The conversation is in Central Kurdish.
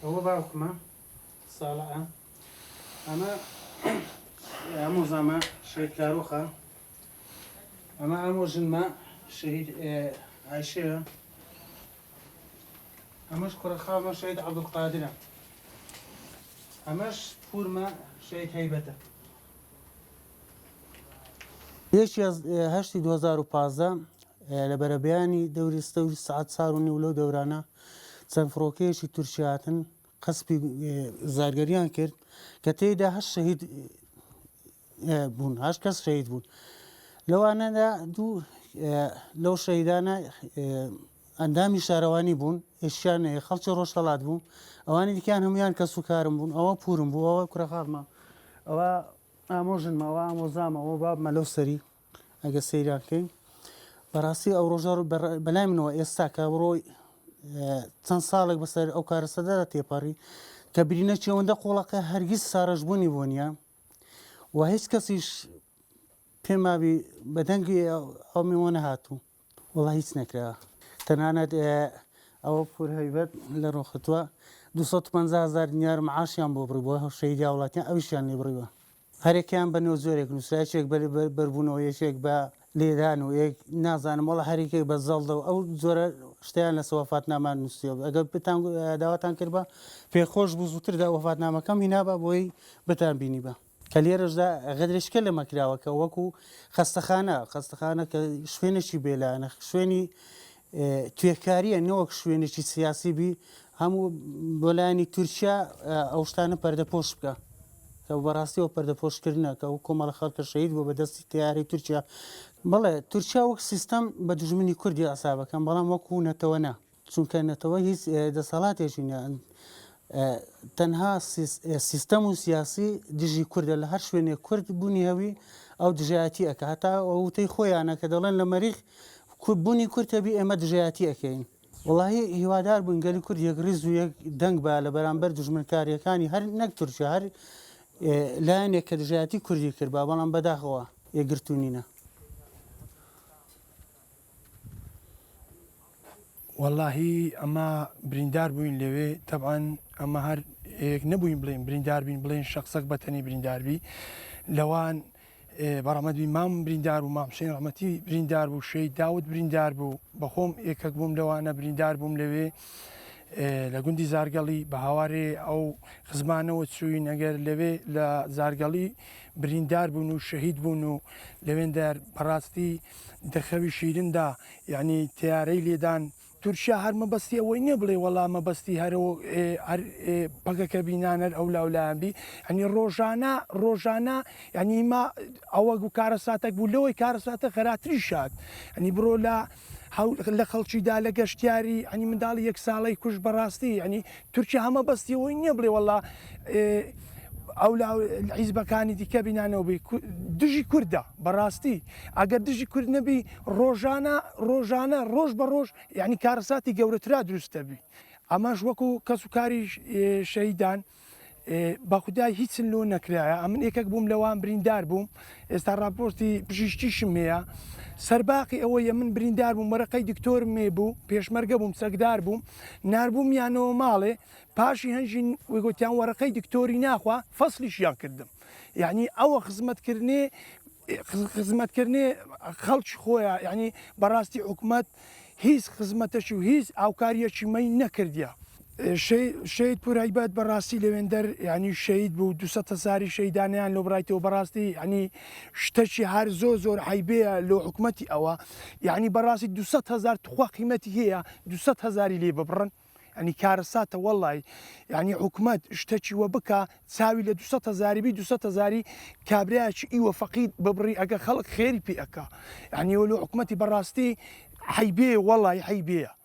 ئەوە باوکمە ساڵحە، ئەمە ئامۆزامە شەهید کارۆخە، ئەمە ئامۆژنمە شەهید عایشەیە، ئەمەش کوڕە خاڵمە شەهید عەبدولقادرە، ئەمەش پوورمە شەهید هەیبەتە. یەکی هەشتی 2015 لە بەرەبەیانی دەوری دەوری سەعات چار و نیو لەو دەورانە چەند فڕۆکەیەکی تورکیا هاتن قەسپی زارگەریان کرد کە تێیدا هەشت شەهید بوون هەشت کەس شەهید بوون لەوانەدا دوو لەو شەهیدانە ئەندامی شارەوانی بوون ئێشیان خەڵکی ڕۆژهەڵات بوو ئەوانی دیکان هەمویان کەس و کارم بوون ئەوە پورم بوو ئەوە کوڕە خاڵمە ئەوە ئامۆژنمە ئەوە ئامۆزامە ئەوە بابمە لەو سەری ئەگە سەیریان کەین بەڕاستی ئەو ڕۆژە بەلای منەوە ئێستا کە ڕۆی چەند ساڵێک بەسەر ئەو کارەسەدەدا تێپەڕی کە برینەکی ئەوەندە قوڵەکە هەرگیز سارەشبوونی بۆ نییە و هیچ کەسیش پێم مابی بە دەنگی ئەو میوە نەهاتوو وەڵا هیچ نەکرا تەنانەت ئەوە پور هەیبەت لە ڕۆخەتوە 250 هزار دینار معاشیان بۆ بڕی بۆ شەهیدی هاوڵاتیان ئەویشیان لێ بڕیوە هەرێکیان بە نێو جۆرێک نووسرا یەکێک بە بەربوونەوە یەکێک بە لێدان و یەک نازانم وەڵا هەرێکێک بە زەڵدە و ئەو جۆرە شتیان لەسەر وەفاتنامە نووسیوە ئەگەر بتان داواتان کردبا پێخۆش بوو زووتر دا وەفاتنامەکەم هینابا بۆی بتان بینیبا کە لێرەشدا غەدرێشکە لەمە کراوە کە وەکو خەستەخانە خەستەخانە کە شوێنێکی بێلایەنە شوێنی توێکاریە نەوەک شوێنێکی سیاسی بی هەموو بۆ لایەنی تورکیا ئەو شتانە پەردەپۆش بکە کە بەڕاستی ئەو پەردەپۆشکردنە کە ئەو کۆمەڵە خەڵکە شەهید بوو بە دەستی تەیارەی تورکیا بەڵێ تورکیا وەک سیستەم بە دوژمنی کوردی حسابەکەم بەڵام وەکو نەتەوە نا چونکە نەتەوە هیچ دەسەڵاتێکی نیە تەنها سیستەم و سیاسی دژی کوردە لە هەر شوێنێک کورد بوونی هەوی ئەو دژایەتی ئەکە هەتا ئەوتەی خۆیانە کە دەڵێن لە مەریخ بوونی کورد هەبی ئێمە دژایەتی ئەکەین وەڵاهی هیوادار بووین گەلی کورد یەکڕیز و یەک دەنگ با لە بەرامبەر دوژمنکارییەکانی هەر نەک تورکیا هەر لایەنێک کە دژایەتی کوردی کردبا بەڵام بەداخەوە یەکگرتوو نینە. وەڵاهی ئەمە بریندار بووین لەوێ تەبعەن ئەمە هەر یەک نەبووین بڵێن بریندار بین بڵێن شخصەک بەتەنی بریندار بی لەوان بەڕەحمەت بی مامم بریندار بوو مام حوسێن ڕەحمەتی بریندار بوو شەهید داود بریندار بوو بەخۆم یەکەک بووم لەوانە بریندار بووم لەوێ لە گوندی زارگەڵی بە هاوارێ ئەو خزمانەوە چووین ئەگەر لەوێ لە زارگەڵی بریندار بوون و شەهید بوون و لەوێندەر بەڕاستی دەخەوی شیرندا یعنی تیارەی لێدان تورکیا هەر مەبەستی ئەوەی نیە بڵێ وەڵا مەبەستی هەر هەر پەکەکە بی نان هەر ئەولاو لایان بی یعنی ڕۆژانە ڕۆژانە یعنی ما ئەوە گو کارەساتەک بوو لەوەی کارەساتە خەراتری شاد یعنی بڕۆ لە لە خەڵکیدا لە گەشتیاری ینی منداڵی یەک ساڵی کوش بەڕاستی ینی تورکیا هەمە بەستی ئەوەی نییە بڵێ وەڵا ئەو لە حیزبەکانی دیکە بینانەوە بی دژی کوردە بەڕاستی ئەگەر دژی کورد نەبی ڕۆژانە ڕۆژانە ڕۆژ بە ڕۆژ یعنی کارەساتی گەورەترا دروست دەبی ئەمەش وەکو کەس و کاری شەهیدان بەخودای هیچن لۆ نەکرایە ئەمن یەکەک بووم لەوان بریندار بووم ئێستا راپۆرتی پژیشتیشم هەیە سەرباقی ئەوەیە من بریندار بووم وەرەقەی دکتۆرم مێ بوو پێشمەرگە بووم چەکدار بووم ناربوومیانەوە ماڵێ پاشی هەنجین وگوتیان وەرەقەی دکتۆری ناخوا فەسلیشیان کردم یعنی ئەوە خزمەتکردنێ خزمەتکردنێ خەڵکی خۆیە یعنی بەڕاستی حکومەت هیچ خزمەتەکی و هیچ هاوکاریەکی مەی نەکردیە. شەهید پور هەیبەت بەڕاستی لەوێندەر یعنی شەهید بوو 200 هەزاری شەهیدانیان لۆ بڕایتەوە بەڕاستی یعنی شتەکی هەر زۆر زۆر عەیبەیە لۆ حکومەتی ئەوە یعنی بەڕاستی 200 هەزار تخوا قیمەتی هەیە 200 هەزاری لێ ببڕن یعنی کارەساتە وەڵی یعنی حکومەت شتەکی وە بکە چاوی لە 200 هەزاری بی 200 هەزاری کابرایەکی ئیوە فەقیر ببڕی ئەگە خەڵک خێری پێ ئەکا یعنی وەلو حکومەتی بەڕاستی حەیبەیە وەڵی حەیبەیە.